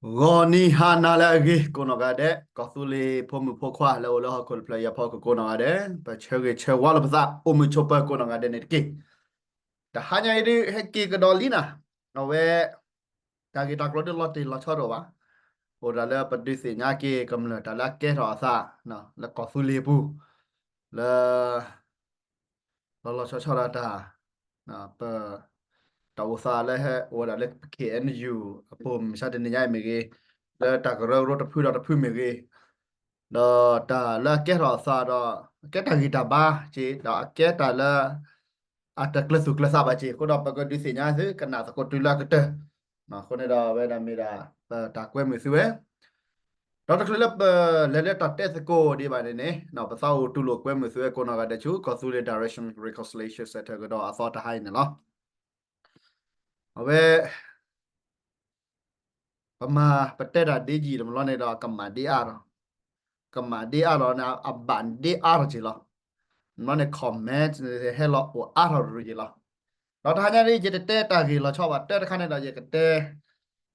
ဂီၤနံၤဟါနၤလၢအဂ့ၤ ကိးနီၢ်ဂၤဒဲး, ကီၢ်သူလ့ၤဖိမုၣ်ဖိခွါလၢအိၣ်လၢဟီၣ်ခိၣ်တဖျၢၣ်အံၤအဖီခိၣ်ကိးနီၢ်ဂၤဒဲး, ပဆၢဂ့ၤဆၢဝါလိာ်ပသး အိၣ်မုာ်ဆိးပၢၤကိးနီၢ်ဂၤဒဲးန့ၣ်တက့ၢ်. တဟါညါအံၤဒုး ဟဲက့ၤကဒီးလံနၤ, အဝဲ တၢ်ဂ့ၢ်တၢ်ကျိၤဒုးလီၤတံၢ်လီၤဆဲးတအိၣ်ဘၣ်. အိၣ်ဒၣ်လၢပဒုးသ့ၣ်ညါက့ၤကမျၢၢ်တၢ်လၢအကဲထီၣ်အသး လၢကီၢ်သူလ့ၤအပူၤ လၢ လီၤလီၤဆီဆီဒၣ်တၢ် ပ တၢ်အိၣ်သးလၢဟဲအိၣ်ဝဲဒၣ်လၢ K N U အပူၤမုၢ်မဆါတနံၤညါအံၤမ့ၢ်ဂ့ၤ, လၢတၢ်ကရၢကရိတဖုဒီးတဖုမ့ၢ်ဂ့ၤ, ဒီးတၢ်လၢအကဲထီၣ်အသးဒီး အကဲတၢ်ဂံၢ်တၢ်ဘါက့ၤ ဒီးအကဲတၢ်လၢ အတကျၢၤသူၣ်ကျၢၤသးဘၣ်က့ၤ အဃိဒီးပကဒုးသ့ၣ်ညါသုကနၣ်သကိးတုၤလၢအကတၢၢ်. အဃိန့ၣ်ဒီးအဝဲဒၣ်မ့ၢ်ဒၣ် ပတၢ်ကွဲမုာ်သုဝဲ ဒီးတချုးလၢပလဲၤလၢတၢ်တဲသကိးဒံးဘၣ်န့ၣ်န့ၣ် ပသးအိၣ်တူၢ်လိာ်ကွဲမုာ်သုဝဲကိးနီၢ်ဂၤဒဲးဆူ ကီၢ်သူလ့ၤ Direction Reconciliation Center ကဒီးအသီတဟါအံၤန့ၣ်လီၤ. အဝဲ ပမၤပတဲတၢ်ဒ်ယံာ်တဘျီန့ၣ်ဒီး ကမၣ်ဒ်အါထီၣ်, ကမၣ်ဒ်အါထီၣ်န့ၣ် အဘၣ်ဒ်အါထီၣ်က့ၤလီၤ. မ့ၢ်န့ၣ် comment န့ၣ် ဟဲလီၤအိၣ်အါထီၣ်ရူၤက့ၤလီၤ. ဒီးတဟါညါဒ်ယတတဲတၢ်ဂ့ၢ်လီၤဆီဘၣ် တၢ်တခါန့ၣ်ဒီး ယကတဲ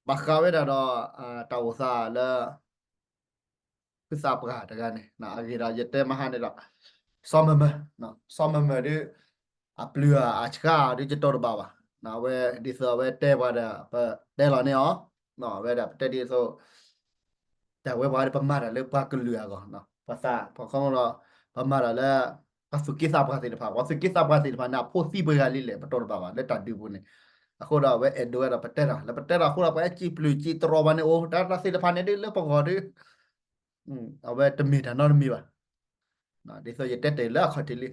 ဘၣ်ဃးဝဲဒၣ်ဒီး တၢ်အိၣ်သးလၢ ဖုသးပှၢ်တဂၤန့ၣ် အဂ့ၢ်ဒီးယတဲမဟါန့ၣ်ဒီး စီၤမၢၢ်မၢၢ်, စီၤမၢၢ်မၢၢ်ဒုး အပျုၤအဆှါဒုးယတိၢ်တဘၣ်ဘၣ်. အဝဲဒ်သိးအဝဲတဲပှၤဒီး ပတဲလီၤန့ၢ်အီၤ, အဝဲဒၣ်ပတဲဒ်သိး တၢ်ဝဲပှၤဒီးပမၤတၢ်လၢပှၤကလုာ်အဂီၢ်, ပသးပှၤခီမီဒီး ပမၤတၢ်လၢ ပှၤသူၣ်က့သးပှၢ်သ့ၣ်တဖၣ်, ပှၤသူၣ်က့သးပှၢ်သ့ၣ်တဖၣ်န့ၣ် အဖိသံပှဲၤဂၤလံလဲၣ် ပတိၢ်တဘၣ်ဘၣ် လၢတၢ်ဒုးပူၤန့ၣ်. အဃိဒီးအဝဲအဲၣ်ဒိးဝဲဒီးပတဲတၢ်, လၢပတဲတၢ်အဃိဒီး ပှၤအဲၣ်စံးပျုၢ်စံးတြီၤပှၤန့ၣ်အိၣ်, တၢ်သ့ၣ်တဖၣ်န့ၣ်ဒ်လၢပဂီၢ်ဒီး အဝဲတမ့ၢ်တၢ်နီတမံၤဘၣ်. ဒ်သိးယတဲတ့ၢ်လၢအခီၣ်ထံးလံ,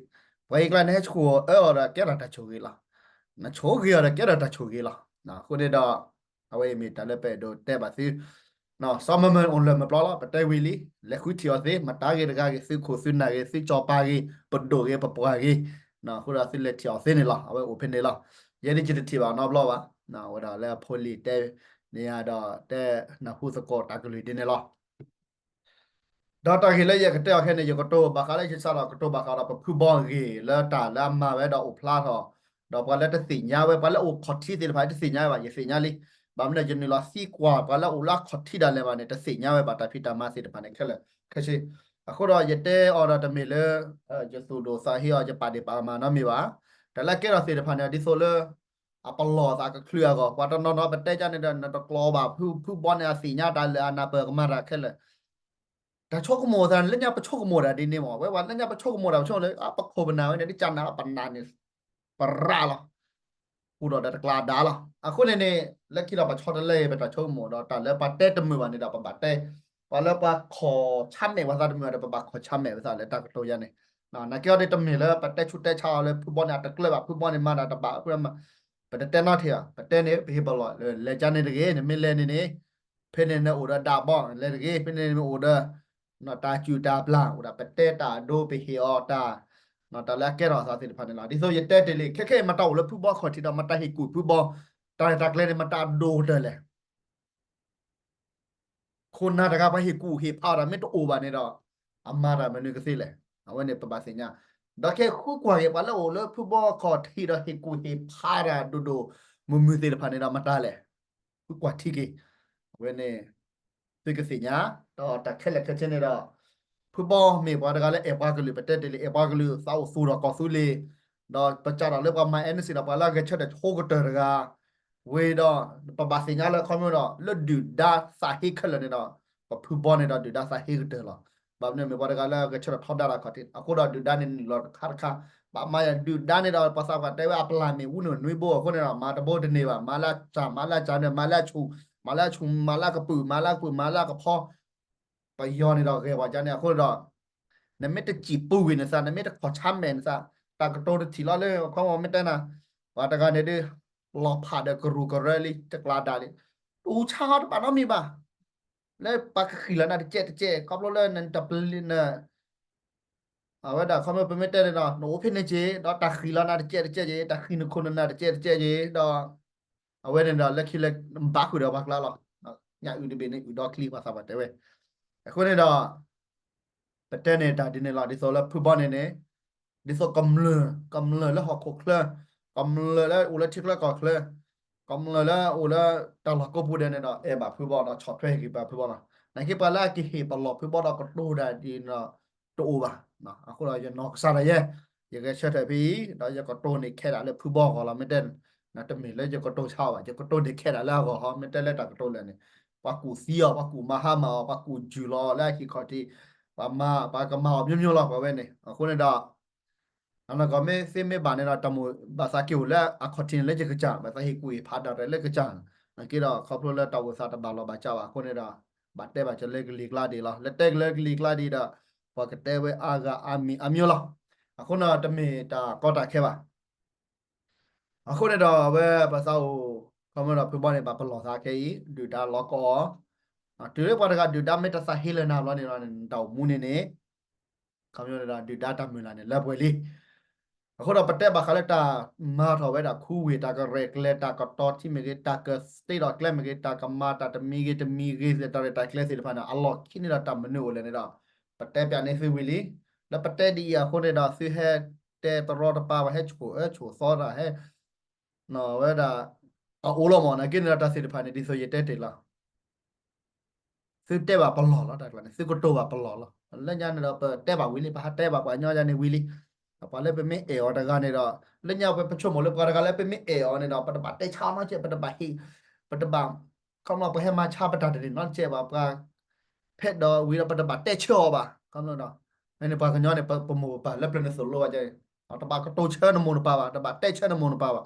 ပှၤအံၤကျါန့ၣ် ဟဲဆိၣ်အၢအီၤဒီးကဲထီၣ်တၢ်ဆိၣ်ဂ့ၤလီၤ, နဆိၣ်ဂ့ၤအီၤဒီးကဲထီၣ်တၢ်ဆိၣ်ဂ့ၤလီၤ. အဃိန့ၣ်ဒီး အဝဲအံၤမ့ၢ်တၢ်လၢပအဲၣ်ဒိးတဲဘၣ်သု, စီၤမၢၢ်မၢၢ်အိၣ်လၢမုၢ်ပျီလီၤ, ပတဲဝံၤလံ, လဲၤဃုထံၣ်အီၤသ့, မတၤဂ့ၤတဂၤဂ့ၤ, သုခိၣ်သုနၢ်ဂ့ၤ, သုစီၤပၤဂ့ၤ, ပဒိၣ်ဂ့ၤ, ပပှၢ်ဂ့ၤ, အဃိဒီးသုလဲၤထံၣ်အီၤသ့န့ၣ်လီၤ, အဝဲအိၣ်ဖဲန့ၣ်လီၤ. ယဲဒၣ်ယတထံၣ်ဘၣ်နီတဘျီဘၣ်, ဝဲဒၣ်လၢအဖိလံၤတဲန့ၣ်ယၤဒီး တဲနၢ်ဟူသကိးတၢ်ကလုၢ်ဒ်န့ၣ်လီၤ. ဒီးတၢ်ဂ့ၢ်လၢယကတဲအီၤခဲန့ၣ် ယကတိၤဘၣ်ဃးလၢယစးဒီးကတိၤဘၣ်ဃးဒီးပဖုဘီအဂ့ၢ်လၢတၢ်လၢအမၤဝဲဒီးအိၣ်ဖျါထီၣ်, ဒီးပှၤလၢတသ့ၣ်ညါဝဲ ပှၤလၢအိၣ်ခီၣ်ထံးသ့ၣ်တဖၣ်တသ့ၣ်ညါဝဲဘၣ် ယသ့ၣ်ညါလံ. ဘၣ်မနုၤ ယနုာ်လီၤသံကွၢ်ပှၤလၢအိၣ်လၢအခီၣ်ထံးဒၣ်လဲာ်ဘၣ်န့ၣ် တသ့ၣ်ညါဝဲဘၣ်တၢ်ဖံးတၢ်မၤသ့ၣ်တဖၣ်န့ၣ်ခဲလၢာ်ခဲဆ့. အဃိဒီးယတဲအီၤဒီးတမ့ၢ်လၢ ယသူၣ်ဒိၣ်သးဟ့အီၤ ယပာ်ဒ့ၣ်ပာ်ကမၣ်နီတမံၤဘၣ်. တၢ်လၢအကဲထီၣ်သ့ၣ်တဖၣ်န့ၣ် ဒ်သိးလၢ အပလီၢ်သးကချုးအဂီၢ် ပှၤတနီၤနီၤပတဲကန့ၣ်ဒီး နတကျိးဘၣ်ဖု ဖုဘီန့ၣ် အသ့ၣ်ညါတၢ်လၢအနၢ်ပၢၢ်ကမၤတၢ်ခဲလၢာ်. တၢ်ဆိကမိၣ်သး လၢညါပဆိကမိၣ်တၢ်ဒ်န့ၣ်မ့ၢ် ဝဲပှၤလၢညါပဆိကမိၣ်တၢ် ပဆိကမိၣ်လၢ ပခိၣ်ပနၢ်ဝဲန့ၣ် ဒ်ကနၣ်ပနၢ်န့ၣ် ပရၣ်လီၤ. အိၣ်ဒီးတကျါဒါလီၤ. အဃိန့ၣ်န့ၣ် လၢခံဒီးပဆီတလဲအံၤ ပတၢ်ဆိကမိၣ်ဒီး တၢ်လၢပှၤတဲတမုာ်ဘၣ်န့ၣ်ဒီး ပဘၣ်တဲ, ပှၤလၢပှၤခီၣ်ဆါမဲာ်ပှၤသးတမုာ်ဒီး ပဘၣ်ခီၣ်ဆါမဲာ်ပသးလၢတၢ်ကတိၤယါန့ၣ်. နာ်က့အီၤဒ်တမ့ၢ်လၢပတဲဆူးတဲဆါအီၤလၢ ဖုဘီန့ၣ် အတကျၢၤဘၣ် ဖုဘီန့ၣ်မၤတၢ်တဘၣ် ဖု ပတတဲနီတထံၣ်ဘၣ်. ပတဲန့ၣ် ပဟ့ၣ်ပလီၢ်လၢလဲၤကန့ၣ်တဂ့ၤ, နမ့ၢ်လဲၤန့ၣ်န့ၣ် ဖဲန့ၣ်နအိၣ်ဒီးဒၣ်ဘီ လဲၤတဂ့ၤ, ဖဲန့ၣ်နမ့ၢ်အိၣ်ဒီး တၢ်စူၢ်တၢ်ပျၢ် အိၣ်ဒီး ပတဲတၢ်အဒိ ပဟ့ၣ်အီၤတၢ် တၢ်လၢအကဲထီၣ်အသးသ့ၣ်တဖၣ်န့ၣ်လီၤ. ဒ်သိးယတဲတ့ၢ်လံ ခဲခဲအံၤ မတၤအိၣ်လၢဖုဘီခီၣ်ထံးဒီး မတၤဟ့ၣ်ကူၣ်ဖုဘီ တၢ်ရဲၣ်တၢ်ကျဲၤန့ၣ် မတၤအဒိၣ်ကတၢၢ်လဲၣ်. ခိၣ်နၢ်တဂၤ ပှၤဟ့ၣ်ကူၣ်ဟ့ၣ်ဖးအီၤတၢ်မ့ၢ်တအိၣ်ဘၣ်န့ၣ်ဒီး အမၤတၢ်မနုၤကသ့လဲၣ်. အဝဲန့ၣ်ပဘၣ်သ့ၣ်ညါ. ဒီးခဲဃုကွၢ်က့ၤ ပှၤလၢအိၣ်လၢဖုဘီခီၣ်ထံးဒီး ဟ့ၣ်ကူၣ်ဟ့ၣ်ဖးတၢ်ဒိၣ်ဒိၣ်မုၢ်မုၢ်သ့ၣ်တဖၣ်န့ၣ်ဒီး မတၤလဲၣ်. ဃုကွၢ်ထံက့ၤ အဝဲန့ၣ် သုကသ့ၣ်ညါ. ဒီးတၢ်ခဲလၢာ်ခဲဆ့န့ၣ်ဒီး ဖုဘီမ့ၢ်ပှၤတဂၤလၢအဲၣ်ပှၤကလုာ် ပတဲတ့ၢ်လံ အဲၣ်ပှၤကလုာ် သးအိၣ်သူၣ်ဒီးကီၢ်သူလ့ၤ, ဒီးပစးထီၣ်လၢပှၤမၤ N C ဒီး ပှၤလၢအဂဲၤဆၢထၢၣ်ဆိကတၢၢ်တဂၤ ဝံၤဒီး ပဘၣ်သ့ၣ်ညါလၢခီမ့ၢ်ဒီး လၢဒုၣ်ဒါသးဟ့ခဲလၢာ်န့ၣ်ဒီး ပဖုဘီန့ၣ်ဒီးဒုၣ်ဒါသးဟ့ကတၢၢ်လီၤ. ဘၣ်မနုၤမ့ၢ်ပှၤတဂၤလၢအဂဲၤဆၢထၢၣ်ထီဒါတၢ်ခီၣ်ထံး အဃိဒီးဒုၣ်ဒါန့ၣ်နုာ်လီၤတခါတခါ ဘၣ်မၤယၤဒုၣ်ဒါန့ၣ်ဒီး ပှၤသးပှၢ်တဲဝဲအပျၢ်မ့ၢ်ဝူန့ၣ်နွံဘိအဃိန့ၣ်ဒီး မၤတဘိတန့ၢ်ဘၣ် မၤလၢအစၢ် မၤလၢအစၢ်န့ၣ် မၤလၢအဆူၣ် မၤလၢအဆူၣ် မၤလၢအကပုာ် မၤလၢအကပုာ် မၤလၢအကဖီ ပယီၤန့ၣ်ဒီးဂဲၤပှၤကန့ၣ် အဃိန့ၣ်ဒီး နမ့ၢ်တစံၣ်ပူၤကွံာ်နသး နမ့ၢ်တခီၣ်ဆါမဲာ်နသး တၢ်ကတိၤတထံၣ်လီၤလၢ ခီမ့ၢ်မ့ၢ်တဲနၤ ပှၤတဂၤန့ၣ်ဒုး လီၤဖးဒီးကရူၢ်ကရၢလံ တကျါဒါလံ တူၢ်ဆါဟီတဘၣ်နီတမံၤဘၣ် လၢပှၤကဃံၣ်လီၤနၤတကဲးတကဲး ခီဖျိလၢနတပျံၤန အဝဲဒၣ်ခီမ့ၢ်ပမ့ၢ်တဲန့ၣ်ဒီး နအိၣ်ဖဲန့ၣ်က့ၤ ဒီးတၢ်ဃံၣ်လီၤနၤတကဲးတကဲးက့ၤ တၢ်ဃံၣ်နခိၣ်နနၢ်တကဲးတကဲးက့ၤ ဒီး အဝဲန့ၣ်ဒီး လၢခံလၢဘၣ်ဃုာ်ဒီးပှၤကျါလီၤ. ညၣ်အုၣ်တဘ့ၣ်န့ၣ် အုၣ်ဒီချံပှၤသးပှၢ်တဲဝဲ အဃိန့ၣ်ဒီး ပတဲန့ၣ်တၢ်ဒ်န့ၣ်လီၤ. ဒ်သိးလၢဖုဘီန့ၣ်န့ၣ် ဒ်သိးကမျၢၢ် ကမျၢၢ်လၢဟီၣ်ခိၣ်ချၢ ကမျၢၢ်လၢအိၣ်လၢထံချၢကီၢ်ချၢ ကမျၢၢ်လၢအိၣ်လၢတၢ်လီၢ်ကိးပူၤဒဲးန့ၣ်ဒီး အဲၣ်ဘၣ်ဖုဘီဒီး ဆီၣ်ထွဲဟ့ၣ်က့ၤပှၤဖုဘီလီၤ. နာ်က့ပှၤလၢအကဟ့ၣ်ပလီၢ်ဖုဘီဒီးကတိၤတၢ်ဒ်န့ၣ်ဒီး တအိၣ်ဘၣ်. အဃိဒီးယနီၢ်ကစၢ်ဒၣ်ယဲ ယဂဲၤဆၢထၢၣ်ဖဲအံၤ ဒီးယကတိၤန့ၢ်ခဲဒၣ်လၢဖုဘီအဂီၢ်လီၤ. မ့ၢ်တဲ တမ့ၢ်လၢယကတိၤဆါအီၤဘၣ်, ယကတိၤန့ၢ်ခဲဒၣ်လၢအဂီၢ်ဟီ, မ့ၢ်တဲလၢတၢ်ကတိၤလဲၣ်န့ၣ် ပှၤကူၣ်သံအီၤ, ပှၤကူၣ်မၤဟါမၢ်အီၤ, ပှၤကူၣ်ယူၢ်လီၤအီၤလၢအဟံၣ်ခီၣ်ထံး, ပှၤမၤ, ပှၤကမၤအီၤ မျိုးမျိုး လီၤ ပှၤဝဲန့ၣ်. အဃိန့ၣ်ဒီး အနီၢ်ကီၢ်မ့ၢ်သ့မ့ၢ်ဘၣ်န့ၣ်ဒီး တၢ်မိၣ်ဘၣ်သးက့ၤအိၣ်လၢအခီၣ်ထံးန့ၣ်လၢယကစၢ်, ဘၣ်သးဟ့ၣ်ကူၣ်ဟ့ၣ်ဖးဒၣ်ရဲၣ်လၢကစၢ်, နာ်က့ဒီးခီဖျိလၢတၢ်အိၣ်သးတဘၣ်လီၢ်ဘၣ်စးဘၣ်အဃိန့ၣ်ဒီး ဘၣ်တဲဘၣ်က့ၤလၢကလံၤကျါဒံးလီၤ. လၢတဲက့ၤလၢကလံၤကျါဒံးဒီး ပှၤကတဲဝဲအါဂၤအါမံၤအါမျိုးလီၤ. အဃိန့ၣ်တမ့ၢ်တၢ်ကီတၢ်ခဲဘၣ်. အဃိန့ၣ်ဒီးအဝဲပသးအိၣ် ခီမ့ၢ်ဒီးဖုဘီန့ၣ် ဘၣ်ပလီၢ်သးခဲအံၤ ဒုၣ်ဒါလီၤကီအီၤ, တုၤလၢပှၤတဂၤဒုၣ်ဒါမ့ၢ်တသးဟ့လၢၤနၤဘျီန့ၣ်ဒီး နတၢ်အိၣ်မူန့ၣ်န့ၣ် ခီမ့ၢ်ဒီးဒုၣ်ဒါတၢ်မုၢ်လၢ်န့ၣ် လၢပှဲၤလံ. အဃိဒီးပတဲဘၣ်ဃးလၢတၢ်မၤထီၣ်ဝဲဒၣ်ခူဝ့ၢ် တၢ်ကရဲၣ်ကျဲၤ တၢ်ကတီၤထံမ့ၢ်ဂ့ၤ, တၢ်ကသ့ဒီးကျဲမ့ၢ်ဂ့ၤ, တၢ်ကမၤတၢ်တမံၤဂ့ၤတမံၤဂ့ၤ တၢ်ရဲၣ်တၢ်ကျဲၤသ့ၣ်တဖၣ်န့ၣ် အလီၢ်ခံန့ၣ်ဒီးတၢ်မနုၤအိၣ်လဲၣ်န့ၣ်ဒီး ပတဲပၠးန့ၢ်သုဝံၤလံ. လၢပတဲဒ်အံၤအဃိန့ၣ်ဒီး သုဟဲတဲတရီတပါ ပှၤဟဲဆိၣ်အၢဆိၣ်သီတၢ်ဟဲ ဝဲဒၣ် အအိၣ်လီၤမး နာ်က့န့ၣ်ဒီးတၢ်သ့ၣ်တဖၣ်န့ၣ် ဒ်သိးယတဲတ့ၢ်လီၤ. သုတဲဘၣ်ပလီၢ်လီၤ တၢ်ကျါန့ၣ် သုကတိၤဘၣ်ပလီၢ်လီၤ. လၢညါန့ၣ်ဒီးပတဲဘၣ်ဝံၤလံ ပဟးတဲဘၣ်ပှၤကညီယါန့ၣ်ဝံၤလံ. ပှၤလၢပမ့ၢ်အဲၣ်အီၤတဂၤန့ၣ်ဒီး လၢညါပှၤပဆိကမိၣ်လၢပှၤတဂၤလၢပမ့ၢ်အဲၣ်အီၤန့ၣ်ဒီး ပတဘၣ်တဲဆါနီတကဲး ပတဘၣ်ဟ့ၣ် ပတဘၣ် ခီဖျိပှၤဟဲမၤဆါပတၢ်တန့ၢ်နီတကဲးဘၣ် ပှၤ ဖဲဒီးဝံၤဒီးပတဘၣ်တဲဆၢအီၤဘၣ် ခီဖျိဒီး ဖဲန့ၣ်ပှၤကညီန့ၣ် ပမိၢ်ပပၢ်လၢပျၢၤန့ၣ်သိၣ်လိဘၣ်ကဲ တဘၣ်ကတိၤဆၢနမိၢ်နပၢ်ဘၣ် တဘၣ်တဲဆၢနမိၢ်နပၢ်ဘၣ်.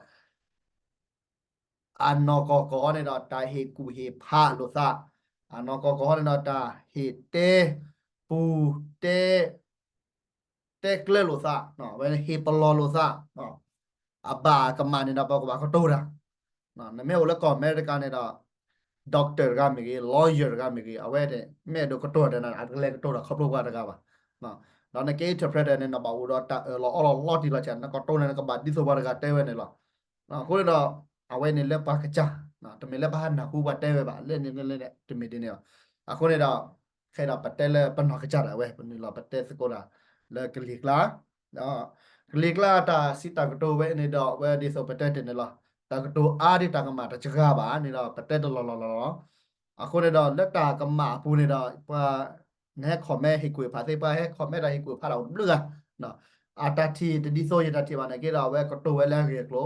အနီၢ်ကီၢ်ကီၢ်န့ၣ်ဒီး တၢ်ဟ့ၣ်ကူၣ်ဟ့ၣ်ဖးလိာ်သး, အနီၢ်ကီၢ်ကီၢ်န့ၣ်ဒီး တၢ်ဟ့ၣ်တဲပူၤတဲ တဲကျၢၤလိာ်သး, ဝဲဟ့ၣ်ပလီၢ်လိာ်သး, အဘၣ်ကမၣ်န့ၣ်ဒီး ပကဘၣ်ကတိၤတၢ်, နမ့ၢ်အိၣ်လၢကီၢ်အမဲရကၤန့ၣ်ဒီး doctor တဂၤမ့ၢ်ဂ့ၤ, lawyer တဂၤမ့ၢ်ဂ့ၤ, အဝဲမ့ၢ်အဲၣ်ဒိးကတိၤတၢ်ဒီး အတလဲၤကတိၤတၢ်ခီဖျိပှၤတဂၤဘၣ်. ဒီးနကဲ interpreter န့ၣ် နဘၣ်အိၣ်ဒီးတၢ်အၢၣ်လီၤအီလီၤလီၤတံၢ်လီၤဆဲး, နကတိၤန့ၣ် နကဘၣ်ဒ်သိးပှၤတဂၤတဲဝဲန့ၣ်လီၤ. အဃိန့ၣ်ဒီး အဝဲန့ၣ်လၢပှၤကစၢ်, တမ့ၢ်လၢပှၤဟးနၢ်ဟူပှၤတဲဝဲဘၣ်, လၢန့ၣ်လၢန့ၣ်တမ့ၢ်ဒ်န့ၣ်ဘၣ်. အဃိန့ၣ်ဒီး ခဲဒီးပတဲလၢပနီၢ်ကစၢ်ဒၣ်ဝဲ ပနုာ်လီၤပတဲသကိးတၢ်လၢကလံၤကျါ, ကလံၤကျါတၢ်စံးတၢ်ကတိၤဝဲန့ၣ်ဒီး အဝဲဒ်သိးပတဲတ့ၢ်န့ၣ်လီၤ. တၢ်ကတိၤအါဒ်တၢ်ကမၣ်တစှၤဘၣ်န့ၣ်ဒီး ပတဲတလီၢ်လီၢ်လီၢ်လီၢ်. အဃိန့ၣ်ဒီး လၢတၢ်ကမၣ်အပူၤန့ၣ်ဒီး ပှၤ နဟဲ comment ဟ့ၣ်ကူၣ်ဖးသ့ ပှၤဟဲ comment ဒီးဟ့ၣ်ကူၣ်ဖးဒၣ်အိၣ်ဘျုးဂၤ, အတၢ်ထံၣ်တဒ်သိးယတၢ်ထံၣ်ဘၣ်နာ်က့ဒီး အဝဲကတိၤဝဲလၢအဂ့ၢ်အကျိ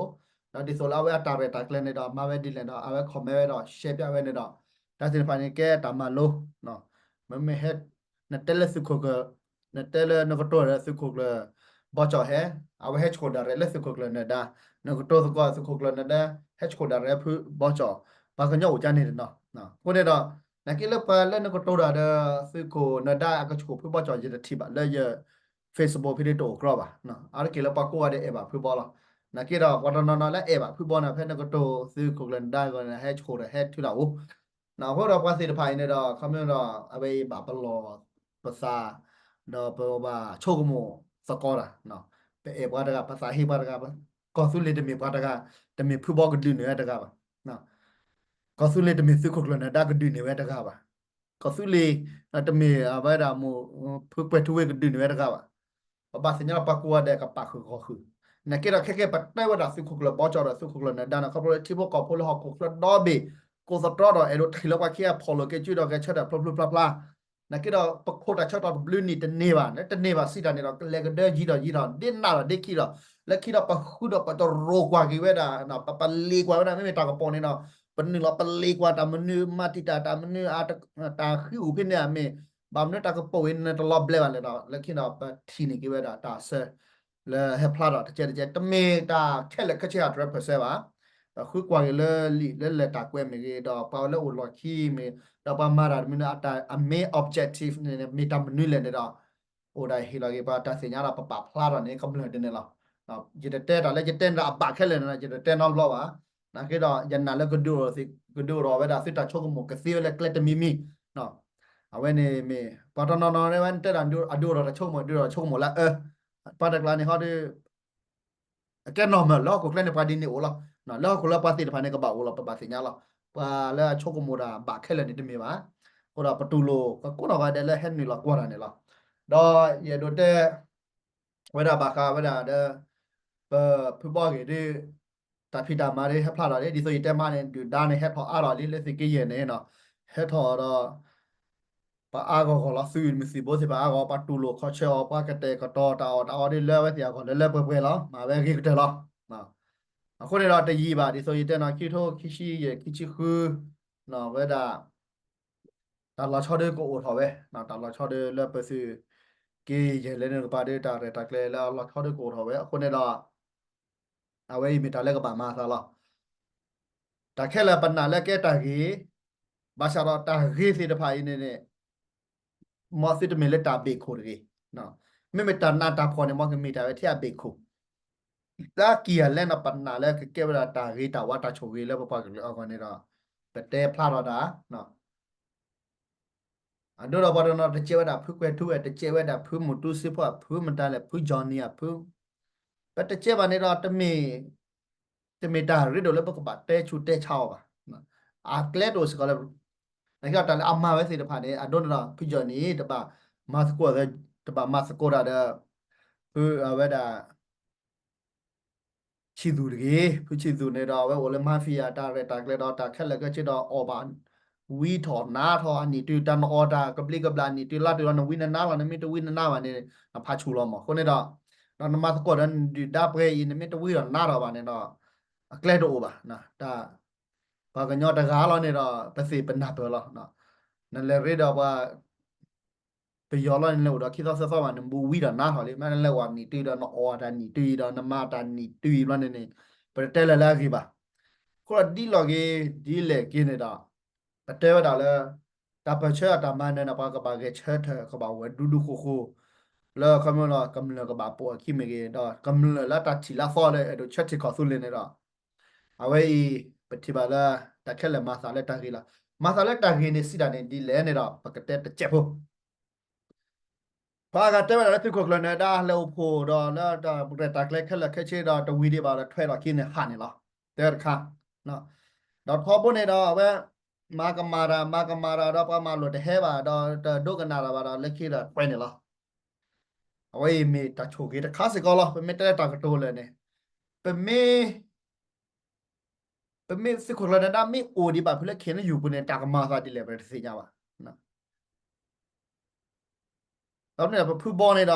ၤ, ဒီးဒ်သိးလၢအဝဲအတၢ်ရဲၣ်တၢ်ကျဲၤန့ၣ်ဒီး မၤဝဲဒ်လဲၣ်ဒီး အဝဲ comment ဝဲဒီး share ပၠးဝဲန့ၣ်ဒီး တၢ်သ့ၣ်တဖၣ်န့ၣ်ကဲတၢ်မၤလိ, မ့မ့ၢ်ဟဲ နတဲလၢသုးခိၣ်ကျၢၢ်, နတဲလၢနကတိၤဒီးသုးခိၣ်ကျၢၢ် ဘီကၠီၣ်ဟဲ, အဝဲဟဲဆှိၣ်ဒၣ်ရဲၣ်လၢသုးခိၣ်ကျၢၢ်နၢၤဒါ, နကတိၤသကိးသုးခိၣ်ကျၢၢ်နၢၤဒါ ဟဲဆှိၣ်ဒၣ်ရဲၣ်ဖုဘီကၠီၣ်, ပှၤကညီအိၣ်ကါန့ၣ်တနီၤ. အဃိန့ၣ်ဒီး နာ်က့လၢပှၤလၢနကတိၤတၢ်ဒီးသုးခိၣ်နၢၤဒါအကဆှိၣ်ဖုဘီကၠီၣ် ယတထံၣ်ဘၣ်လၢယ Facebook ဖဲဒၣ်တအိၣ်ကြီဘၣ်. အါတက့ၢ်လၢပှၤကိးဂၤဒဲးအဲၣ်ဘၣ်ဖုဘီလီၤ. နာ်က့ဒီးပှၤတနီၤနီၤလၢအဲၣ်ဘၣ်ဖုဘီန့ၣ် ဖဲနကတိၤသုးခိၣ်ကျၢၢ်နၢၤဒါအဂီၢ်န့ၣ် ဟဲဆှိၣ်ဒီးဟဲထုးလၢအအိၣ် အဃိဒီးပှၤသ့ၣ်တဖၣ်အံၤန့ၣ်ဒီး ခီမ့ၢ်ဒီး အဝဲအံၤဘၣ်ပလီၢ်ပသး ဒီးပဘၣ်ဆိကမိၣ်သကိးတၢ်, ပအဲၣ်ပှၤတဂၤ ပသးဟ့ပှၤတဂၤ, ကီၢ်သူလ့ၤတမ့ၢ်ပှၤတဂၤ, တမ့ၢ်ဖုဘီကဒုးန့ၢ်ဝဲတဂၤဘၣ်. ကီၢ်သူလ့ၤတမ့ၢ်သုးခိၣ်ကျၢၢ်နၢၤဒါကဒုးန့ၢ်ဝဲတဂၤဘၣ်. ကီၢ်သူလ့ၤ တမ့ၢ်အဝဲဒၣ်မိၢ်ဖုကွဲၤထူဝ့ကဒုးန့ၢ်ဝဲတဂၤဘၣ်. ပဘၣ်သ့ၣ်ညါလၢပှၤကိးဂၤဒဲးကပာ်ဃုာ်ဂီၢ်ဃုာ်, နာ်က့ဒီးခဲကဲပတဲဝဲဒၣ်သုးခိၣ်ကျၢၢ်ဘီကၠီၣ်ဒီးသုးခိၣ်ကျၢၢ်နၢၤဒါန့ၣ် ခီဖျိလၢထံဖိကီၢ်ဖိလၢဟီၣ်ခိၣ်ချၢဒီဘ့ၣ် ကိးသတြီဒီး အဲၣ်ဒိးထံၣ်လၢပှၤခံဂၤဖီၣ်လိာ်က့ၤစုဒီးဂဲၤဆၢထၢၣ်ဖျိဖျိဖျါဖျါ နာ်က့ဒီး ပခိၣ်တၢ်ဆၢကတီၢ်တဘျုးနံၣ်တန့ၢ်ဘၣ်, လၢတန့ၢ်ဘၣ်စံးတၢ်န့ၣ်ဒီး ကလဲၤကဒၢယံၤဒီးယံၤဒီး ဒ့နးဒီးဒ့ခံဒီး လၢခံဒီးပဃုဒီးပတရိးကွၢ်က့ၤဝဲဒၣ်, ပပလ့ၤကွၢ်ဝဲဒၣ် မ့မ့ၢ်တၢ်ကပီၤန့ၣ်ဒီး ပနုာ်လီၤပလ့ၤကွၢ်တၢ်မနုၤ မၤတံာ်တာ်တၢ်မနုၤ တၢ်ဃံအူၣ်ဖဲန့ၣ်မ့ၢ် ဘၣ်မနုၤတၢ်ကပီၤအံၤန့ၣ်တလီၤဘျဲဘၣ်လဲၣ်ဒီး လၢခံဒီးပထံၣ်န့ၢ်က့ၤဝဲဒၣ်တၢ်ဆၢ လၢဟဲဖျါထီၣ်တကဲတကဲ တမ့ၢ်တၢ်ခဲလၢာ်ခဲဆ့ hundred percent ဘၣ်. ဒီးဃုကွၢ်က့ၤလၢလံာ်လၢလဲၤတၢ်ကွဲးမ့ၢ်ဂ့ၤ ဒီးပှၤလၢအိၣ်လီၢ်ခံမ့ၢ် ဒီးပှၤမၤတၢ်တမံၤန့ၣ် အတၢ်အ main objective န့ၣ် မ့ၢ်တၢ်မနုၤလဲၣ်န့ၣ်ဒီး အိၣ်ဒၣ်ဟ့ၣ်လီၤက့ၤပှၤတၢ်သ့ၣ်ညါဒီးပပာ်ဖျါထီၣ်န့ၣ် ကမျၢၢ်ဒ်န့ၣ်လီၤ. ယတတဲတၢ်လၢယတဲန့ၣ်ဒီးအဘၣ်ခဲလၢာ်န့ၣ် ယတတဲနီတဘျီဘၣ်. နာ်က့ဒီး ယနာ်လၢကဒုးအိၣ်ထီၣ်ဝဲဒၣ်သုတၢ်ဆိကမိၣ်ကသ့ဝဲလၢကျဲတမံၤမံၤ အဝဲန့ၣ်မ့ၢ် ပှၤတနီၤနီၤန့ၣ် ဝဲတဲဒၣ်အဒုးအိၣ်ထီၣ်တၢ်ဆိကမိၣ် ဒုးအိၣ်ထီၣ်ဆိကမိၣ်လၢအၢ ပှၤတကျါန့ၣ်ဟီဒီး အကဲနီၢ်မၢၢ်လၢဟီၣ်ခိၣ်ချၢန့ၣ် ပှၤဒ်န့ၣ်အိၣ်လီၤ. လၢဟီၣ်ခိၣ်လၢပှၤသ့ၣ်တဖၣ်န့ၣ် ကဘၣ်အိၣ်လီၤ ပဘၣ်သ့ၣ်ညါလီၤ. ပှၤလၢအဆိကမိၣ်တၢ်ဘၣ်ခဲလၢာ်န့ၣ်တမ့ၢ်ဘၣ်. အဃိဒီးပတူၢ်လိာ် ပကိးနီၢ်ဂၤဒဲးလၢဟဲနုာ်လီၤကွၢ်တၢ်န့ၣ်လီၤ. ဒီးယအဲၣ်ဒိးတဲ ဝဲဒၣ်ဘၣ်ဃးဝဲဒၣ်ဒီး ပဖုဘီဂ့ၤဒ် တၢ်ဖံးတၢ်မၤဒ်ဟဲဖျါထီၣ်လံ ဒ်သိးယတဲမးန့ၣ် ဒုၣ်ဒါန့ၣ် ဟဲထီၣ်အါထီၣ်လံလၢသုးက့ယဲၢ်န့ၣ်နီၤ, ဟဲထီၣ်ဒီး ပှၤအါဂီၢ်ဂီၢ်လီၤ သုးမုၢ်သံၣ်ဘိသ့ၣ်တဖၣ်အါဂီၢ် ပှၤတူၢ်လိာ်ခီၣ်ဆၢအီၤ ပှၤကတဲာ်ကတီၤတၢ်အီၣ်တၢ်အီဒ်လၢအဝဲသ့ၣ်အဂီၢ်လၢလၢပှဲၤပှဲၤလီၤ မၤဝဲအဂ့ၤကတၢၢ်လီၤ. အဃိန့ၣ်ဒီးတယံာ်ဘၣ် ဒ်သိးယတဲနီၤ ခံကထိခံဆံယဲၢ် ခံဆံဃု ဝဲဒၣ် တၢ်လီၤဆီဒုကအိၣ်ထီၣ်ဝဲ, တၢ်လီၤဆီဒုလၢပသုးက့ယဲၢ်လၢန့ၣ်ကပၤဒု တၢ်ရဲၣ်တၢ်ကျဲၤလၢအလီၤဆီဒုကအိၣ်ထီၣ်ဝဲ အဃိန့ၣ်ဒီး အဝဲအံၤမ့ၢ်တၢ်လၢကဘၣ်မၤအသးလီၤ. တၢ်ခဲလၢာ်ပနာ်လၢကဲတၢ်ဂ့ၤ, ဘၣ်ဆၣ်ဒီးတၢ်ဂ့ၤသ့ၣ်တဖၣ်အံၤန့ၣ်န့ၣ် မ်သုတမ့ၢ်လၢတၢ်ဘ့ၣ်ခိၣ်တဂ့ၤ. မ့မ့ၢ်တၢ်နးတၢ်ဖှီၣ်န့ၣ် မ်ကမ့ၢ်တၢ်ဝဲထဲအဘ့ၣ်ခိၣ် တၢ်ကံၢ်အလဲၢ်နီၤ ပနာ်လၢကကဲဝဲဒၣ်တၢ်ဂ့ၤတၢ်ဝါတၢ်ဆိၣ်ဂ့ၤလၢပပှၤကလုာ်အဂီၢ်န့ၣ်ဒီး ပတဲဖျါထီၣ်တၢ် အဒိဒီးပှၤတနီၤတကဲဝဲဒၣ်ဖုကွဲၤထူဝဲ တကဲဝဲဒၣ်ဖုမူတူစ့ဖိ အဖုမတၤလဲၣ် ဖုကၠီၣ်နံၣ်အဖု, ပတကဲဘၣ်န့ၣ်ဒီး တမ့ၢ် တမ့ၢ်တၢ်ရ့ဒိၣ်လၢပကဘၣ်တဲဆူးတဲဆါအီၤဘၣ်. အကျဲတအိၣ်စ့ၢ်ကီးလၢ နကတၢ်လၢအမၤဝဲသ့ၣ်တဖၣ်န့ၣ် အဒိန့ၣ်ဒီး ဖုကၠီၣ်နံၣ် တဘၣ်မၤသကိး တဘၣ်မၤသကိးတၢ်ဒီး ဖုအဝဲဒၣ် ဆံးသူၣ်တဂ့ၤ, ဖုဆံးသူၣ်န့ၣ်ဒီး အဝဲအိၣ်လၢ mafia တၢ်ရဲၣ်တၢ်ကျဲၤဒီး တၢ်ခဲလၢာ်ခဲဆ့ဒီး အီၣ်ဘၣ် ဝံထီၣ်နါထီၣ်အနံၣ်တုၤ တၢ်နအီၣ်တၢ်ကဘျံးကဘျၣ်နံၣ်တုၤလါတုၤလီၤ နဝံနနါလီၤ နမ့ၢ်တဝံနနါဘၣ်န့ၣ် နဖးဆူၣ်လီၤမး. အဃိန့ၣ်ဒီး ဒီးနမၤသကိးဒီးနဒုၣ်ဒါပှဲၤအံၤ နမ့ၢ်တဝံဒီးနါထီၣ်ဘၣ်န့ၣ်ဒီး အကျဲတအိၣ်ဘၣ်. တၢ် ပှၤကညီတဂၤလီၤန့ၣ်ဒီး ပသ့ၣ်ပနၢ်ပၢၢ်လီၤ. နလဲၤရ့ဒီးပှၤ ပယီၤလီၤန့ၣ် လဲၤအိၣ်ဒီးခံသီသၢသီဘၣ်န့ၣ် နဘူးဝံဒီးနါထီၣ်လံ. မ့ၢ်နလဲၤဝံနံၣ်တုၤဒီး နအီၣ်တၢ်နံၣ်တုၤအံၤဒီး နမၤတၢ်နံၣ်တုၤအံၤဘျီန့ၣ်န့ၣ် ပတတဲလၢၤလၢအဂ့ၤဘၣ်. အဃိဒီးဒ်လီၢ်က့ၤ ဒ်လဲၣ်က့ၤန့ၣ်ဒီး ပတဲဝဲဒၣ်လၢ တၢ်ပၢၢ်ဆၢအတၢ်မၤနၢၤန့ၣ် ပှၤကဘၣ်ဂဲၤဆၢထၢၣ် ကဘၣ်ဝဲဒူဒူဃိဃိ လၢခီမ့ၢ်လီၤ ကမျၢၢ်ကဘၣ်ပိာ်အခံမ့ၢ်ဂ့ၤ ဒီးကမျၢၢ်လၢတၢ်ထံၣ်လၢအသီလၢ အဲၣ်ဒိးဆၢထံၣ်ခီၣ်သူလ့ၤန့ၣ်ဒီး အဝဲအံၤ ပထံၣ်ဘၣ်လၢ တၢ်ခဲလၢာ်မၤသးလၢတၢ်ဂ့ၤလီၤ. မၤသးလၢတၢ်ဂ့ၤန့ၣ် စံးတၢ်န့ၣ် ဒ်လဲၣ်န့ၣ်ဒီး ပကတဲတစဲးဖိ ပှၤအဂၤတဲဝဲဒၣ်လၢသုးခိၣ်ကျၢၢ်နၢၤဒါ လဲၤအိၣ်ဖှိၣ်ဒီးလၢတၢ်ရဲၣ်တၢ်ကျဲၤခဲလၢာ်ခဲဆ့ဒီး တဝံၤဒံးဘၣ်ဒီးထွဲထီၣ်ခံန့ၣ်ဟးန့ၣ်လီၤ. တဲတခါ ဒီးထီဘိန့ၣ်ဒီး အဝဲ မၤကမၣ်တၢ် မၤကမၣ်တၢ်ဒီးပှၤမၤလိာ်တဟဲဘၣ်ဒီး တဒိကနၣ်တၢ်ဘၣ်ဒီး လၢခံဒီးထွဲန့ၣ်လီၤ. အဝဲအံၤမ့ၢ်တၢ်ဆိၣ်ဂ့ၤတခါစ့ၢ်ကီးလီၤ. ပမ့ၢ်တဲလၢတၢ်ကတိၤလၢာ်န့ၣ် ပမ့ၢ် ပမ့ၢ်သုးခိၣ်ကျၢၢ်နၢၤဒါ မ့ၢ်အိၣ်ဒံးဘၣ်ဖုလၢ ခ့ၣ်အဲၣ်ယူၣ်ပူၤန့ၣ် တၢ်ကမၤအသးဒ်လဲၣ် ပတသ့ၣ်ညါဘၣ်. ဒီးဖုဘီန့ၣ်ဒီး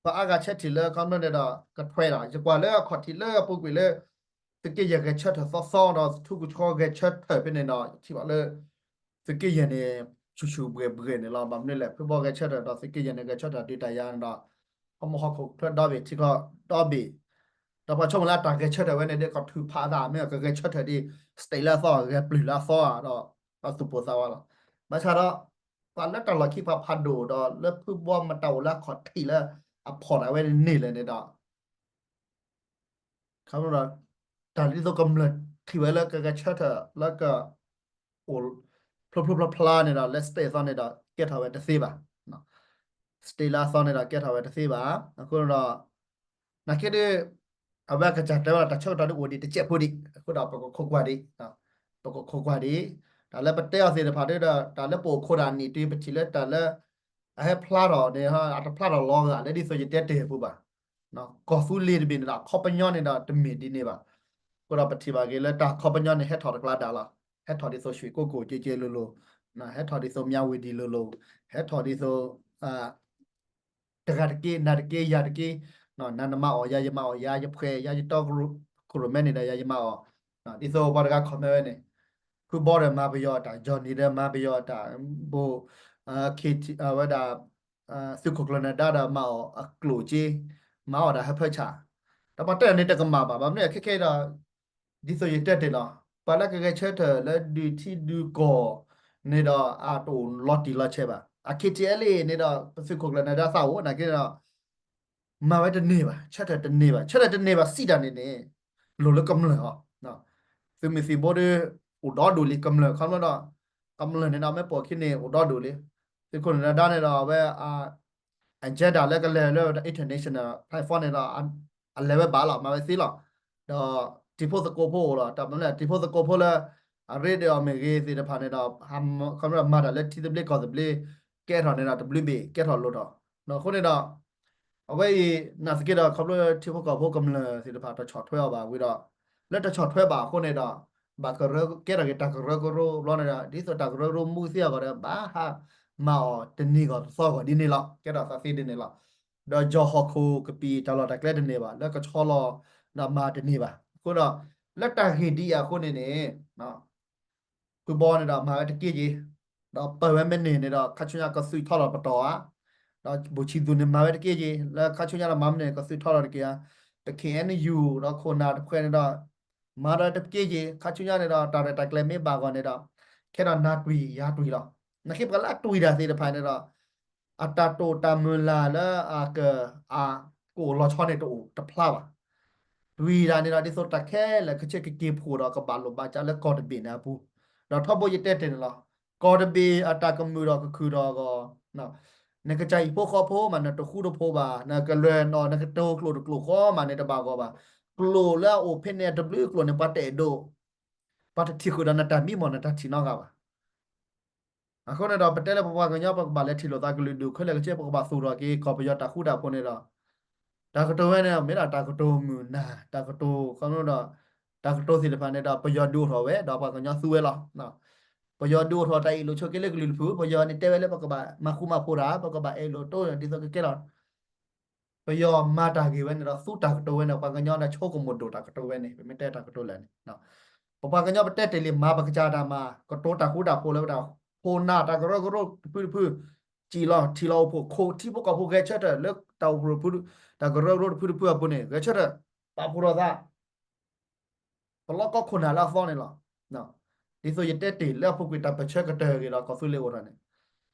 ပှၤအါဂၤဆၢထံၣ်လၢခီဖျိန့ၣ်ဒီး ကထွဲဒီး ယကွၢ်လၢအခီၣ်ထံးလၢအပူၤကွံာ်လၢ သုးက့ယဲၢ်ဂဲၤဆၢထၢၣ်သီသီဒီး ထူကဆှီဂဲၤဆၢထၢၣ်ဖဲန့ၣ်ဒီး ယထံၣ်ဘၣ်လၢ သုးက့ယဲၢ်န့ၣ် ဆူၣ်ဆူၣ်ဘှဲၣ်ဘှဲၣ်န့ၣ်လီၤ. ဘၣ်မနုၤလဲၣ် ဖုဘီဂဲၤဆၢထၢၣ်ဒီး သုးက့ယဲၢ်န့ၣ် ဂဲၤဆၢထၢၣ်ဒုးတၢ်ယၤန့ၣ်ဒီး ဟီၣ်မူဟီၣ်ခိၣ်ချၢဒီဘ့ၣ် ထံကီၢ်ဒီဘ့ၣ် ဒီးပှၤဆိကမိၣ်လၢအတၢ်ဂဲၤဆၢထၢၣ်ဝဲန့ၣ် ဒ်ကီၢ်ထူဖးသး မ့ၢ်ကဂဲၤဆၢထၢၣ်ဒ် state လၢအသီ ဂဲၤပျုၢ်လၢအသီဧါဒီး အသူၣ်ပိၢ်သးဝးလီၤ. ဘၣ်ဆၣ်ဒီး ပှၤလၢတၢ်လီၢ်ခံ ပှၤဖးဒိၣ်ဒီး လၢဖုဘီမတၤအိၣ်လၢအခီၣ်ထံးလၢ အဖီၣ်တၢ်ဝဲန့ၣ်န့ၣ်လဲၣ်န့ၣ်ဒီး ခီဖျိဒီး တၢ်ဒ်သိးကမျၢၢ်ထံၣ်ဝဲလၢကဂဲၤဆၢထၢၣ်လၢက အိၣ် ဖျိဖျိဖျါဖျါန့ၣ်ဒီး လၢ state အသီန့ၣ်ဒီး ကဲထီၣ်ဝဲတသ့ဘၣ်. state လၢအသီန့ၣ်ဒီး ကဲထီၣ်ဝဲတသ့ဘၣ်. အဃိဒီး နာ်က့ဒီး အဝဲကစၢ်တဲဝဲဒၣ် တၢ်ဆၢကတီၢ်ဒ်အိၣ်ဒံးတစဲးဖိဒံး အဃိဒီးပကခိးကွၢ်ဒံး ပကခိးကွၢ်ဒံး တၢ်လၢပတဲအီၤသ့ၣ်တဖၣ်ဒီး တၢ်လၢပအိၣ်ခိးတၢ်နံၣ်တုၤ ပထံၣ်လၢတၢ်လၢ အဟဲဖျါထီၣ်န့ၣ် အတဖျါထီၣ်လီၤဂာ် လၢဒ်သိးယတဲတ့ၢ်အပူၤဘၣ်. ကီၢ်သူလ့ၤတဘ့ၣ်န့ၣ်ဒီး အခီပညီန့ၣ်ဒီး တမ့ၢ်ဒ်န့ၣ်ဘၣ်. အဃိဒီးပထံၣ်ဘၣ်က့ၤလၢတၢ်ခီပညီန့ၣ် ဟဲထီၣ်တကျါဒၣ်လီၤ. ဟဲထီၣ်ဒ်သိး ရွှေကုက္ကို ကဲကဲလိၤလိၤ, ဟဲထီၣ်ဒ်သိး မြဝတီ လိၤလိၤ, ဟဲထီၣ်ဒ်သိး တဂၤတက့ၢ် နၤတက့ၢ် ယၤတက့ၢ်, နၤနမၤအီၣ်ယၤ ယမၤအီၣ်ယၤ ယဖှဲးယၤ ယတီ ကရိၣ်မဲန့ၣ်ဒီး ယၤယမၤအီၣ်, ဒ်သိးပှၤတဂၤ comment ဝဲန့ၣ်, ဖုဘီဒီးမၤပယီၤတၢ် Johnny ဒီးမၤပယီၤတၢ် ဘိ ဝဲဒၣ် သုးခိၣ်ကျၢၢ်နၢၤဒါဒီး မၤအီၣ်အကျိၣ်က့, မၤအီၣ်တၢ်ဟၢဖၢဆၣ်, ဒီးပှၤတဲန့ၣ်တကမၣ်ဘၣ်. ဘၣ်မနုၤလဲၣ် ခဲခဲအံၤဒီး ဒ်သိးယတဲတ့ၢ်လီၤ, ပှၤလၢကဂဲၤဆၢထၢၣ်လၢဒုးထံဒုးကီၢ်န့ၣ်ဒီး အတအိၣ်လီၤတံၢ်လီၤဆဲးဘၣ်. အ KTLA န့ၣ်ဒီး ပသုးခိၣ်ကျၢၢ်နၢၤဒါသးအိၣ်နာ်က့ဒီး မၤဝဲတန့ၢ်ဘၣ်, ဆၢထၢၣ်တန့ၢ်ဘၣ်, ဆၢထၢၣ်တန့ၢ်ဘၣ်စံးတၢ်န့ၣ်န့ၣ် လိၣ်လၢကမျၢၢ်အီၤ, သုးမုၢ်သံၣ်ဘိဒီး အိၣ်ဒီဒူၣ်လံ ကမျၢၢ် ခီဖျိဒီး ကမျၢၢ်န့ၣ်ဒီး မ့ၢ်ပိာ်ခံန့ၣ် အိၣ်ဒီဒူၣ်လံ. သုးခိၣ်နၢၤဒါန့ၣ်ဒီး အဝဲ agenda လၢကလဲၤလၢ international platform န့ၣ်ဒီး အလဲၤဝဲဘၣ်လီၤ မၤဝဲသ့လီၤ. ဒီးတံၤဖိသကိးဖိအိၣ်လီၤ, တၢ်မနုၤလဲၣ် တံၤဖိသကိးဖိလၢ အရ့ဒၢးအီၤမ့ၢ်ဂ့ၤသ့ၣ်တဖၣ်န့ၣ်ဒီး ခီဖျိမၤတၢ်လၢထံသဘျ့ကီၢ်သဘျ့ ကဲထီၣ်န့ၣ်ဒီး တဘျုးဘ့ၣ်ကဲထီၣ်လိၣ်ထီၣ်. အဃိန့ၣ်ဒီး အဝဲအံၤ နာ်သက့ဒီး ခီဖျိထံဖိကီၢ်ဖိကမျၢၢ်သ့ၣ်တဖၣ် တဆီၣ်ထွဲအီၤဘၣ်ဝံၤဒီး လၢတဆီၣ်ထွဲဘၣ်အဃိန့ၣ်ဒီး ဘၣ်ကရၢကဲထီၣ်က့ၤတၢ်ကရၢကရိဘျီန့ၣ်ဒီး ဒ်သိးတၢ်ကရၢကရိမူသ့အဂီၢ်ဒီး ဘၣ်ဟးမၤအီၤတနံၤဂီၢ်တသီဂီၢ်ဒ်န့ၣ်လီၤ. ကဲထီၣ်သးသ့ဒ်န့ၣ်လီၤ. ဒီးယီၤဟီၣ်ခိၣ်ကပံာ်တၢ်လီၢ်တၢ်ကျဲတန့ၢ်ဘၣ် လၢကဆီလီၤဒီးမၤတန့ၢ်ဘၣ်. အဃိဒီး လၢတၢ်ဂ့ၢ်ဒ်အံၤအဃိန့ၣ်န့ၣ် ဖုဘီန့ၣ်ဒီးမၤဝဲတက့ၢ်က့ၤ, ဒီးပၢၢ်ဝဲမ့ၢ်န့ၢ်န့ၣ်ဒီး ခါဆူညါကသုးထီၣ်လီၤပတီၢ်ဧါ, ဒီးဘိၣ်ဆံးသူၣ်န့ၣ်မၤဝဲတက့ၢ်က့ၤ, လၢခါဆူညါဒီးမၤမ့ၢ်န့ၢ်န့ၣ် ကသုးထီၣ်လီၤတက့ၢ်ဧါ, ပ ခ့ၣ်အဲၣ်ယူၣ် ဒီးခိၣ်နၢ်တဖုန့ၣ်ဒီး မၤဒီးတက့ၢ်က့ၤ, ခါဆူညါန့ၣ်ဒီး တၢ်ရဲၣ်တၢ်ကျဲၤမ့ၢ်ဘၣ်ဂီၢ်န့ၣ်ဒီး ခဲဒီးနၤတွံၢ်ယၤတွံၢ်လီၤ. နာ်က့ပှၤလၢအတွံၢ်တၢ်သ့ၣ်တဖၣ်န့ၣ်ဒီး အတၢ်တိာ်တၢ်မုၢ်လၢ်လၢအက အကအိၣ်လီၤဆီန့ၣ်တအိၣ်တဖျါဘၣ်. တွံၢ်တၢ်န့ၣ်ဒီး ဒ်သိးတၢ်ခဲလၢာ်ကဆ့ကက့ၤဖှိၣ်ဒီးကဘၣ်လိာ်ဘၣ်စးလၢကီၢ်တဘ့ၣ်န့ၣ်အပူၤ, ဒီးထီဘိယတဲတ့ၢ်န့ၣ်လီၤ. ကီၢ်တဘ့ၣ်အတၢ်ကမုာ်ဒီးကခုၣ်ဒီးအဂီၢ်, နကစၢ်ဟံၣ်ဖိဃီဖိမး နတဃူတဖိးဘၣ်, နကလဲၤနီၣ် နကတိၤကျိာ်တကျိာ်ဃီမးန့ၣ်တဘၣ်ဂီၢ်ဘၣ်. ကျိာ်လၢအအိၣ်ဖဲန့ၣ်အတဘျုးကျိာ်န့ၣ် ပှၤတအဲၣ်ဒိး, ပှၤတထံၣ်ဃုာ်ဒီးနတၢ်မံမီၢ် နတၢ်ထံၣ်နီတဂၤဘၣ်. အဃိန့ၣ်ဒီး ပတဲလၢပပှၤကညီ ပကဘၣ်လဲၤထံၣ်လိာ်သးကလုာ်ဒူၣ်ခဲလၢာ်ကဆ့ ပကဘၣ်သူၣ်ထီၣ်က့ၤကီၢ်ပယီၤတၢ်ဃူတၢ်ဖိးန့ၣ်ဒီး တၢ်ကတိၤဝဲန့ၣ် မ့ၢ်ဒၣ်တၢ်ကတိၤမုာ်နၢ် တၢ်ကတိၤခီဖျိဒီး တၢ်ကတိၤသ့ၣ်တဖၣ်န့ၣ်ဒီး ပယီၤဒုးအိၣ်ထီၣ်ဝဲ ဒီးပှၤကညီသူဝဲလီၤ. ပယီၤဒုးအိၣ်ထီၣ်တၢ်အ့ၣ်လိာ်ဆိးက့လၢကလုာ်တဖု, ပယီၤန့ၣ်တဲဝဲလၢပကဘၣ်မၤဃူမၤဖိးတၢ်, ပကဘၣ်အဲၣ်လိာ်တိၢ်ဒ်သိးကကဲလီၤ ပယီၤမၤတၢ်ဂ့ၢ်ဝဲန့ၣ်ဒီး သူတၢ်ကတိၤဝဲန့ၣ် ပှၤကညီဒီးဆိကမိၣ်ဒိၣ်တၢ်ကတိၤဝဲန့ၣ် ပမ့ၢ်တဲတၢ်ကတိၤလဲၣ်န့ၣ်, ပပှၤကညီပတဲတ့ၢ်လံ မၤပကစၢ်တၢ်မၤ ကတိၤတၢ်ဃူတၢ်ဖိးလၢဝဲဒၣ် ခိၣ်နၢ်တၢ်ကရၢကရိတဖုတဖု, စံၣ်လီၤထံၣ်လီၤအိၣ်ဖှိၣ် ခိၣ်ထံဖိကီၢ်ဖိဂဲၤဆၢထၢၣ်လၢတၢ်အိၣ်ဖှိၣ် တၢ်ကရၢကရိတဖုတဖုအပူၤန့ၣ် ဂဲၤဆၢထၢၣ် ပာ်ဖှိၣ်ထီၣ်သး ပလီၢ်ကီခိၣ်နၢ်လၢအသီန့ၣ်လီၤ. ဒ်သိးယတဲတ့ၢ်လၢအပူၤကွံာ်တၢ်ပၢၢ်ဆၢကတၢၢ်အဂ့ၢ်ဒီး ကီၢ်သူလ့ၤအိၣ်ထီၣ်န့ၣ်,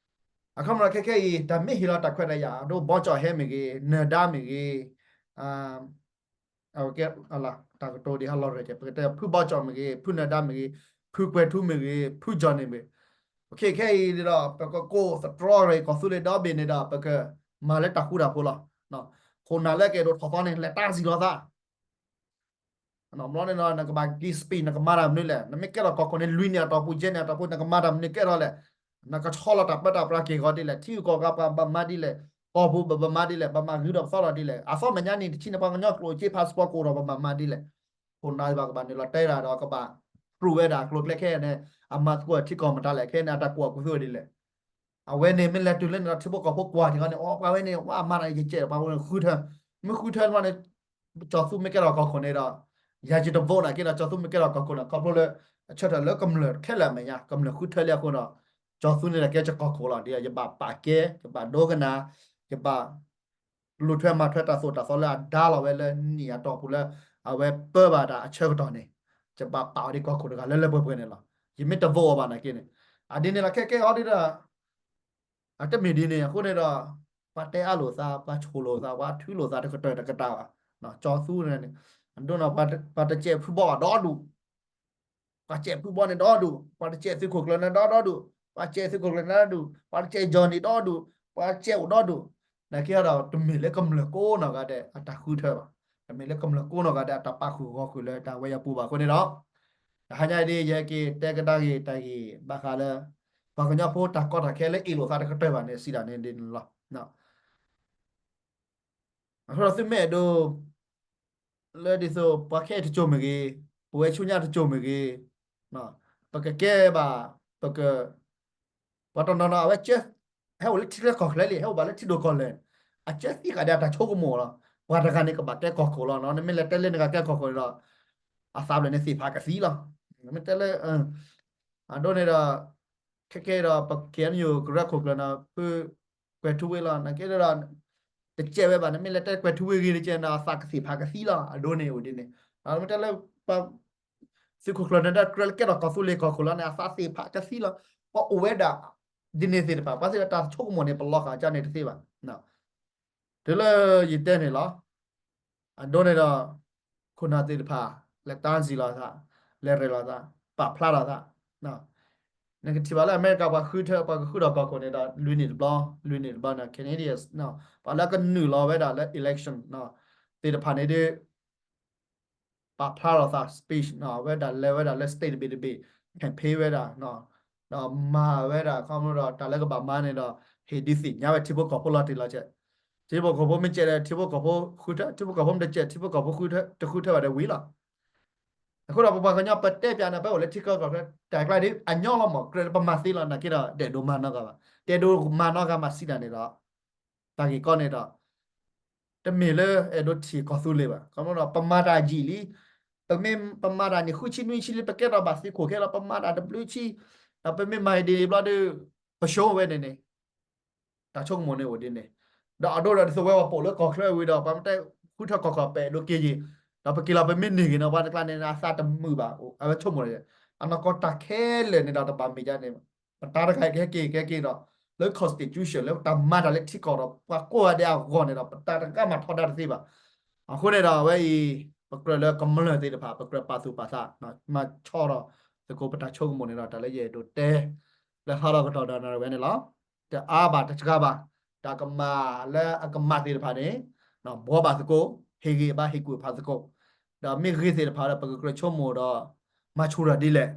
အခီပညီခဲခဲအံၤ တၢ်မ့ၢ်ဟ့ၣ်လီၤတၢ်ခွဲးတၢ်ယာ် အဒိ ဘီကၠီၣ်ဟဲမ့ၢ်ဂ့ၤ, နၢၤဒါမ့ၢ်ဂ့ၤ, အဝဲကဲ တၢ်ကတိၤဒ်ဟးလီၤရၢၢ်ကဲ ပကတဲဖုဘီကၠီၣ်မ့ၢ်ဂ့ၤ, ဖုနၢၤဒါမ့ၢ်ဂ့ၤ, ဖုကွဲၤထူမ့ၢ်ဂ့ၤ, ဖုကၠီၣ်န့ၣ်မ့ၢ်, ခဲခဲအံၤဒီး ပကကိးသတြီရၤကီၢ်သူလ့ၤဒီဘ့ၣ်န့ၣ်ဒီး ပကမၤလၢတၢ်ဃူတၢ်ဖိးလီၤ. ခိၣ်နၢ်လၢကအဲၣ်ဒိးထီၣ်သီန့ၣ် လဲၤတၢ်စံၣ်လီၤသး ဘျီန့ၣ်ဒီး နကဘၣ်က့ၤ speed နကမၤတၢ်မနုၤလဲၣ်. နမ့ၢ်ကဲထီၣ်ကီၢ်ခိၣ်န့ၣ် လွံၢ်နံၣ်အတီၢ်ပူၤ ယဲၢ်နံၣ်အတီၢ်ပူၤ နကမၤတၢ်မနုၤကဲထီၣ်လဲၣ်. နကဆီလီၤတၢ်ပၢတၢ်ပြးက့ၢ်ဂီၤဒ်လဲၣ်. ထံဂုၤကီၢ်ဂၤပှၤဘၣ်မၤဒ်လဲၣ်. ကီၢ်ပူၤပဘၣ်မၤဒ်လဲၣ်. ပမၤဂ့ၤဒီးပသီလီၤဒ်လဲၣ်. အသီမဲာ်ညါနံၣ်တဆံန့ၣ် ပှၤကညီကျိၣ်စ့ passport ကအိၣ်ဒီးပဘၣ်မၤဒ်လဲၣ်. ခိၣ်နၢ်ဘၣ်ကဘၣ်နုာ်လီၤတဲဒၣ်ဒီးကဘၣ် prove ဝဲဒၣ်အကျိၤအကျဲခဲအံၤန့ၣ် အမၤသကိးထံကီၢ်မတၤလဲၣ် ခဲအံၤန့ၣ် အတၢ်ကွၢ်အကူၣ်သ့ဝဲဒ်လဲၣ်. အဝဲန့ၣ်မ့ၢ်လဲၤတုၤလၢန့ၣ်ဒီး ထံဖိကီၢ်ဖိကွၢ်ထံကီၢ်န့ၣ် အိ ပှၤဝဲန့ၣ် ဝဲမၤတၢ်ယကဲး ပှၤဝဲန့ၣ်ဃုထၢ, မ့ၢ်ဃုထၢလီၤန့ၣ် ကၠီၤသူမ့ၢ်ကဲထီၣ်ကီၢ်ခိၣ်န့ၣ်ဒီး ယၤယတ vote နာ်က့ဒီး ကၠီၤသူမ့ၢ်ကဲထီၣ်ကီၢ်ခိၣ်န့ၣ် ခီဖျိလၢ အဆၢထၢၣ်လၢကမျၢၢ်ခဲလၢာ်အမဲာ်ညါ ကမျၢၢ်ဃုထၢလံအဃိဒီး ကၠီၤသူန့ၣ်ဒီးကဲကီၢ်ခိၣ်လီၤ. ဒ်ယဘၣ်ပာ်ကဲ ယဘၣ်ဒိကနၣ် ယဘၣ် လူၤထွဲမၤထွဲတၢ်သိၣ်တၢ်သီလၢအဒါလီၤဝဲလၢနံၣ်အတီၢ်ပူၤလၢ အဝဲပၢဘၣ်တၢ်အဆၢကတီၢ်န့ၣ် ယဘၣ်ပာ်အီၤဒ်ကီၢ်ခိၣ်တဂၤလၢလၢပှဲၤပှဲၤန့ၣ်လီၤ. ယမ့ၢ်တ vote အီၤဘၣ်နာ်က့န့ၣ် အဒ်န့ၣ်လီၤ ခဲကဲအီၤဒ်ဒီး အတမ့ၢ်ဒ်န့ၣ် အဃိန့ၣ်ဒီး ပှၤတဲအါလိာ်သး ပှၤဆိၣ်လိာ်သး ပှၤထုလိာ်သးတကတၢၢ်တကတၢၢ်ဘၣ်. ကၠီၤသူန့ၣ် အဒိန့ၣ် ပှၤတစဲးဖုဘီဘၣ်ဒီဒူၣ် ပှၤစဲးဖုဘီန့ၣ်ဒီဒူၣ်, ပှၤတစဲးသုးခိၣ်ကျၢၢ်န့ၣ်ဒီဒူၣ်, ပှၤစဲးသုးခိၣ်ကျၢၢ်န့ၣ်ဒီဒူၣ်, ပှၤတစဲးကၠီၣ်န့ၣ်ဒီဒူၣ်, ပှၤစဲးအိၣ်ဒီဒူၣ်, နာ်က့ဒီး တမ့ၢ်လၢကမျၢၢ်ကိးနီၢ်ဂၤဒဲးအတၢ်ဃုထၢဘၣ်, တမ့ၢ်လၢကမျၢၢ်ကိးနီၢ်ဂၤဒဲးအတၢ်ပာ်ဃုာ်ဂီၢ်ဃုာ်လၢတၢ်ဝဲအပူၤဘၣ်အဃိန့ၣ်ဒီး, တဟါညါအံၤဒ်ယဟဲက့ၤတဲကဒါက့ၤတၢ်ဂ့ၢ်ဘၣ်ဃးလၢ ပှၤကညီဖိတၢ်ကီတၢ်ခဲလၢအ့ၣ်လိာ်သးတကတၢၢ်ဘၣ်န့ၣ် စံးဒၣ်န့ၣ်ဒ်န့ၣ်လီၤ. အဃိဒီးသုမ့ၢ်အဲၣ်ဒိး လၢဒ်သိး ပှၤခဲအံၤတစိၤမ့ၢ်ဂ့ၤ, ပဝဲဆူညါတစိၤမ့ၢ်ဂ့ၤ, ပကကဲဘၣ်, ပက, ပှၤတနီၤနီၤ အဝဲကဲ, ဟဲအိၣ်လၢထံချၢကီၢ်ချၢလံ, ဟဲအိၣ်ဘၣ်လၢထံဒိၣ်ကီၢ်လဲၢ်, အကဲသံဃာ်ဒီးအတၢ်ဆိကမိၣ်လီၤ. ပှၤတဂၤန့ၣ်ကဘၣ်ကဲကီၢ်ခိၣ်လီၤ. နမ့ၢ်လဲၤတဲလၢနဂၤကဲကီၢ်ခိၣ်န့ၣ်ဒီး အသးဘျၢၣ်န့ၣ်သ့ၣ်ဖးကသံလီၤ. နမ့ၢ်တဲလၢ အဒိန့ၣ်ဒီး ခဲကဲဒီး ပ ခ့ၣ်အဲၣ်ယူၣ် ကရၢခိၣ်ကျၢၢ်န့ၣ် ဖုကွဲၤထူဝ့လီၤ. နာ်က့ဒီး တကဲဝဲဘၣ်န့ၣ် မ့ၢ်လဲၤတဲကွဲၤထူဝ့ဂ့ၤတကဲန့ၣ် အသးကသ့ၣ်ဖးကသံလီၤ. အဒိန့ၣ်အိၣ်ဒ်န့ၣ် မ့ၢ်တဲလၢ ပှၤသုးခိၣ်ကျၢၢ်န့ၣ်ဒီး ကြၢးလၢကဲထီၣ်ကီၢ်သူလ့ၤကီၢ်ခိၣ်လီၤန့ၣ် အသးသ့ၣ်ဖးကသံလီၤ. ပှၤအိၣ်ဝဲဒၣ် ဒ်န့ၣ်သ့ၣ်တဖၣ် ပှၤသ့ၣ်တဖၣ်တၢ်ဆိကမိၣ်န့ၣ် ပလီၤဃာ်ကါန့ၣ်တသ့ဘၣ်. တုၤလၢယတဲန့ၣ်လီၤ. အဒိန့ၣ်ဒီး ခိၣ်နၢ်သ့ၣ်တဖၣ် လဲၤတၢ်စံၣ်လီၤသး, လဲၤရဲၣ်လီၤသး, ပာ်ဖျါလီၤသး, နကထံၣ်ဘၣ်လၢအမဲရကၤ ပှၤဃုထၢ ပှၤကဃုထၢကီၢ်ခိၣ်န့ၣ်ဒီး လွံၢ်နံၣ်တဘျီ, လွံၢ်နံၣ်တဘျီန့ၣ် Canadians ပှၤလၢကနုာ်လီၤဝဲဒၣ်လၢ election သ့ၣ်တဖၣ်န့ၣ်ဒီး ပာ်ဖျါလီၤသး speech ဝဲဒၣ်လဲၤဝဲဒၣ်လၢ state တဘ့ၣ်တဘ့ၣ် campaign ဝဲဒၣ်, ဒီးမၤဝဲဒၣ် ခီဖျိဒီးတၢ်လၢကဘၣ်မၤန့ၣ်ဒီး ဟ့ၣ်ဒုးသ့ၣ်ညါဝဲထံဖိကီၢ်ဖိလီၤတံၢ်လီၤဆဲး, ထံဖိကီၢ်ဖိမ့ၢ်စဲးဒီး ထံဖိကီၢ်ဖိဃုထၢ, ထံဖိကီၢ်ဖိမ့ၢ်တစဲး ထံဖိကီၢ်ဖိဃုထၢ တဃုထၢဘၣ်ဒီးဝံၤလီၤ. အဃိဒီးပပှၤကညီပတဲပၠးန့ၣ် ပအိၣ်လၢထံကီၢ်ကီၢ်ချၢ တၢ်ကျါဒ်အညီလီၤမး ကြၢးလၢပမၤသ့လီၤ နာ်က့ဒီး တအဲၣ်ဒိးမၤနီတဂၤဘၣ်. တအဲၣ်ဒိးမၤနီတဂၤမၤစံးတၢ်န့ၣ်ဒီး တၢ်ဂ့ၢ်ကီန့ၣ်ဒီး တမ့ၢ်လၢအဲၣ်ဒိးထံၣ်ကီၢ်သူလ့ၤဘၣ်. ခီဖျိဒီး ပမၤတၢ်ယံာ်လံ, ပမ့ၢ်ပမၤတၢ်န့ၣ် ဃုဆံနွံဆံလံ ပကဲထီၣ်ဘၣ်သုးခိၣ်ခဲလီၤ. ပမၤတၢ်တဘျုးဆံ, ဒီးပမ့ၢ်မၤဒ်န့ၣ်ဘျီဒီး ပဆိဝဲန့ၣ်န့ၣ် တၢ်ဆိကမိၣ်န့ၣ်အိၣ်ဒ်န့ၣ်, ဒီးအဒိဒီးဒ်သိးဝဲပှၤပိာ်လၢကီၢ်ချၢဝံၤဒီး ပှၤမ့ၢ်တဲဃုထၢကီၢ်ကီၢ်ပဲာ်ဒိၣ်က့ၤယံၤ, ဒီးပက့ၤလီၤပမ့ၢ်န့ၢ်ဂ့ၤန့ၣ် ပှၤတကျါန့ၣ် အသးတမုာ်ဘၣ်, အဝဲဆိကမိၣ်လီၤ. အနီၢ်ကီၢ်တၢ်ခဲလၢာ်န့ၣ်ဒီးတဘၣ်မ့ၢ်ဒ်န့ၣ်, ပတၢ်တဂၤကဟဲက့ၤ ကဟဲက့ၤဒီး လၢ constitution လၢတၢ်မၤတၢ်လၢထံကီၢ်ဒီး ပှၤကိးဂၤဒဲးအဂီၢ်န့ၣ်ဒီး ပတၢ်တဂၤမၤထီဒါတသ့ဘၣ်. အဃိန့ၣ်ဒီးအဝဲအံၤ ပကြၢးလၢကမျၢၢ်သ့ၣ်တဖၣ် ပကြၢးပာ်သူၣ်ပာ်သး မၤဆီဒီးသကိးပတၢ်ဆိကမိၣ်န့ၣ်ဒီး တၢ်လၢယအဲၣ်ဒိးတဲ လၢဟါလီၤကတီၢ်ဒီးနၣ်ရံၣ်ဝဲန့ၣ်လီၤ. တအါဘၣ်တစှၤဘၣ်, တၢ်ကမၣ်လၢအကမၣ်သ့ၣ်တဖၣ်န့ၣ် ဘှီဘၣ်သကိး, ဟ့ၣ်ဂ့ၤဘၣ်ဟ့ၣ်ကူၣ်ဖးသကိး, ဒီးမ့ၢ်ဂ့ၤသ့ၣ်တဖၣ်ဒီး ပကကြၢးဆိကမိၣ်ဒီး မၤဆူၣ်ထီၣ်ဒ်လဲၣ်.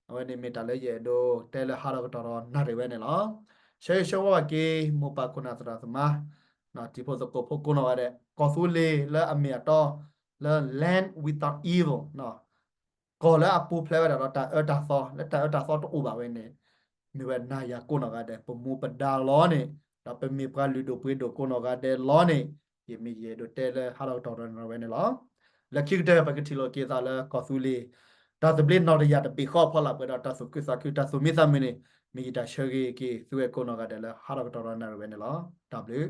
အဝဲန့ၣ်မ့ၢ်တၢ်လၢယအဲၣ်ဒိးတဲလၢဟါလီၤကတီၢ်ဒီးနၣ်ရံၣ်ဝဲန့ၣ်လီၤ. ဆၢဂ့ၤဆၢဝါဘၣ်က့ၤ မိၢ်ပၢ်ခိၣ်နၢ်သရၣ်သမါ, တံၤဖိသကိးဖိကိးနီၢ်ဂၤဒဲး, ကီၢ်သူလ့ၤလၢအမ့ၢ်အတီ လၢ land without evil ကီၢ်လၢအပူၤဖျဲးဝဲဒၣ်ဒီးတၢ်အၢတၢ်သီ လၢတၢ်အၢတၢ်သီတအိၣ်ဘၣ်ဝဲန့ၣ်, မ့ၢ်ဝဲနၤယၤကိးနီၢ်ဂၤဒဲး ပမူပဒါလီၤန့ၣ်, ဒီးပမ့ၢ်ပှၤလုၢ်ဒိၣ်ပှ့ၤဒိၣ်ကိးနီၢ်ဂၤဒဲးလီၤန့ၣ်, ယမ့ၢ်ယအဲၣ်ဒိးတဲလၢဟါလီၤကတီၢ်ဒီးနၣ်ရံၣ်ဝဲန့ၣ်လီၤ. လၢခံကတၢၢ် ပကထံၣ်လိာ်က့ၤသးလၢကီၢ်သူလ့ၤ တၢ်သဘျ့နီၣ်တယၢ်တဘ့ၣ်ဃီအဖီလာ်ပှဲၤဒီးတၢ်သူၣ်ခုသးခု တၢ်သူၣ်မံသးမုာ်န့ၣ်, မ့ၢ်ယတၢ်ဆၢဂ့ၤက့ၤသုဝဲကိးနီၢ်ဂၤဒဲးလၢဟါလီၤကတီၢ်ဒီးနၣ်ရံၣ်ဝဲန့ၣ်လီၤ. တၢ်ဘျုး